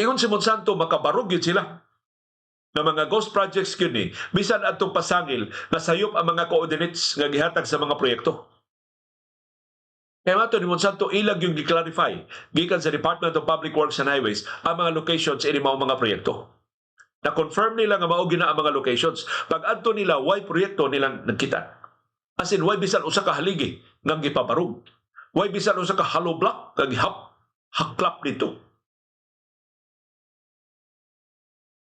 Ingon si Monsanto, makabarog gyud sila nga mga ghost projects gyud ni bisan adtong pasangil nga sayop ang mga coordinates nga gihatag sa mga proyekto. Kaya mato ni Monsanto, ilang yung gi-clarify gikan sa Department of Public Works and Highways ang mga locations ini mao mga proyekto. Na-confirm nila nga mao gina ang mga locations. Pag adto nila, way proyekto nilang nagkita. As in, way bisan usa ka haligi nga gipabarog. Way bisan usa ka hollow block nga gihap haklap dito.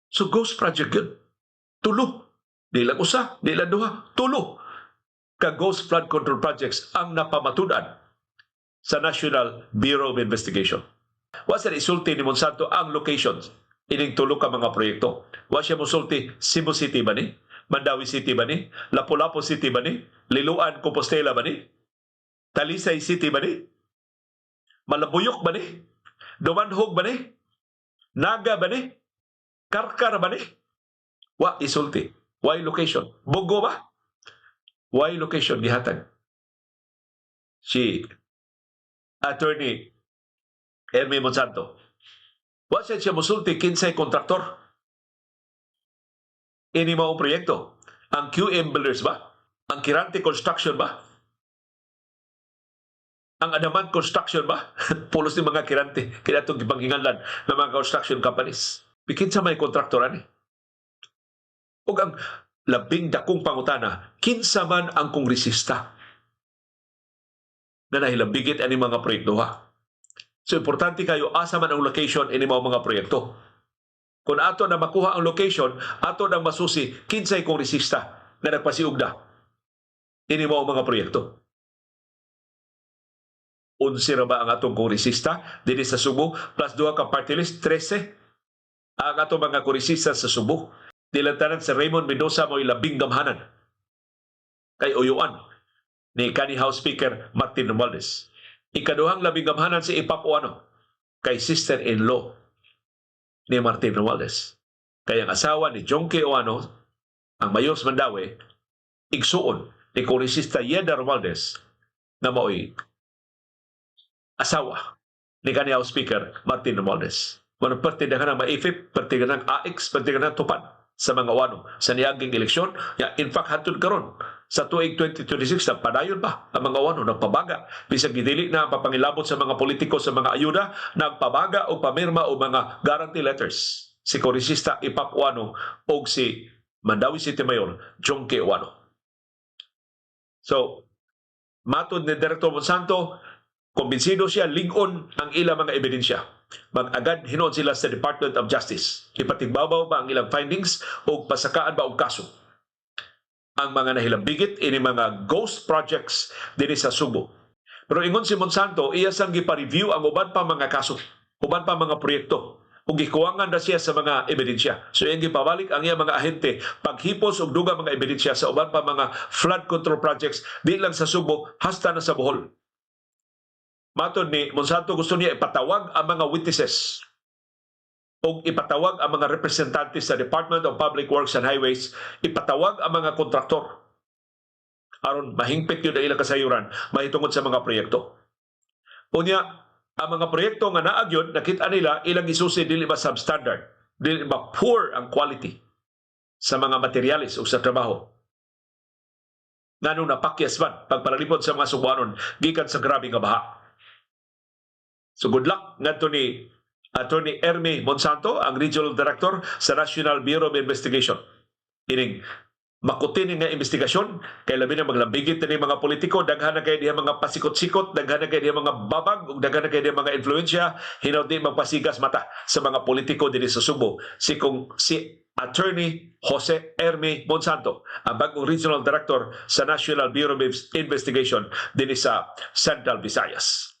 So ghost project yun. Tulo. Di lang usa, di lang duha, tulo ka ghost flood control projects ang napamatud-an sa National Bureau of Investigation. Wa sa isulti ni Monsanto ang locations ining tulo ka mga proyekto. Wa siya mosulti Cebu City ba ni? Mandaue City ba ni? Lapu-Lapu City ba ni? Liloan, Compostela ba ni? Talisay City ba ni? Malabuyok ba ni? Dumanjug ba ni? Naga ba ni? Carcar ba ni? Wa isulti. Way location? Bogo ba? Way location gihatag si Attorney Hermie Monsanto? Wa siya musulti kinsay kontraktor ini mao proyekto. Ang QM Builders ba? Ang Kirante Construction ba? Ang Adaman Construction ba? Pulos ni mga Kirante kaya itong gipanghinganlan ng mga construction companies. Bikin sa may kontraktor ani. Ug ang labing dakong pangutana, kinsa man ang kongresista na nahilambigit ani mga proyekto ha? So importante kayo asa man ang location ini mao mga proyekto. Kung ato na makuha ang location, ato nang masusi kinsay kongresista na nagpasiugda ini mao mga proyekto. 11 ra ba ang atong kongresista dinhi sa Subo plus duha ka party list, 13 ang atong mga kongresista sa Subo. Dilang tanan, si Raymond Mendoza mo'y labing gamhanan kay uyuan ni kani House Speaker Martin Romualdez. Ikaduhang labing gamhanan si Ipap Ouano kay sister-in-law ni Martin Romualdez. Kay ang asawa ni Jonkie Ouano, ang mayor sa Mandaue, igsuon ni Kongresista Yedda Romualdez na mao'y asawa ni kani House Speaker Martin Romualdez. Mano perti ng maifip, perti ng AX, perti ng tupad sa mga Ouano sa niaging eleksyon. Ya, in fact, hantod karon sa tuig 2026 na padayon pa ang mga Ouano nagpabaga. Bisag gidili na ang papangilabot sa mga politiko sa mga ayuda, nagpabaga o pamirma o mga guarantee letters si Kongresista Ipap Ouano o si Mandaue City Mayor Jonkie Ouano. So, matod ni Director Monsanto, kumbinsido siya lig-on ang ilang mga ebidensya. Mag-agad hinuon sila sa Department of Justice. Ipatigbabaw ba ang ilang findings o pasakaan ba og kaso ang mga nahilambigit ini mga ghost projects dinhi sa Subo? Pero ingon si Monsanto, iya sang gipa-review ang uban pa mga kaso, uban pa mga proyekto ug gikuwangan na siya sa mga ebidensya. So iyang gipabalik ang iyang mga ahente paghipos og dugang mga ebidensya sa uban pa mga flood control projects di lang sa Subo, hasta na sa Bohol. Matod ni Monsanto, gusto niya ipatawag ang mga witnesses o ipatawag ang mga representante sa Department of Public Works and Highways, ipatawag ang mga kontraktor aron mahingpit yun ang ilang kasayuran mahitungod sa mga proyekto. Unya, ang mga proyekto nga naa gyud, nakita nila ilang isusi dili ba substandard, dili ba poor ang quality sa mga materyales o sa trabaho. Nganong napakyas man pagparalipod sa mga Sugbuanon gikan sa grabe nga baha. So good luck ngadto ni Attorney Ermi Monsanto, ang Regional Director sa National Bureau of Investigation. Ining makuti ni nga investigasyon kay labi na maglambigit ni mga politiko, daghan na kay diha mga pasikot-sikot, daghan na kay diha mga babag ug daghan na kay diha mga influensya. Hinaut di magpasigas mata sa mga politiko dinhi sa Subo si kung si Attorney Jose Ermi Monsanto, ang bagong Regional Director sa National Bureau of Investigation dinhi sa Central Visayas.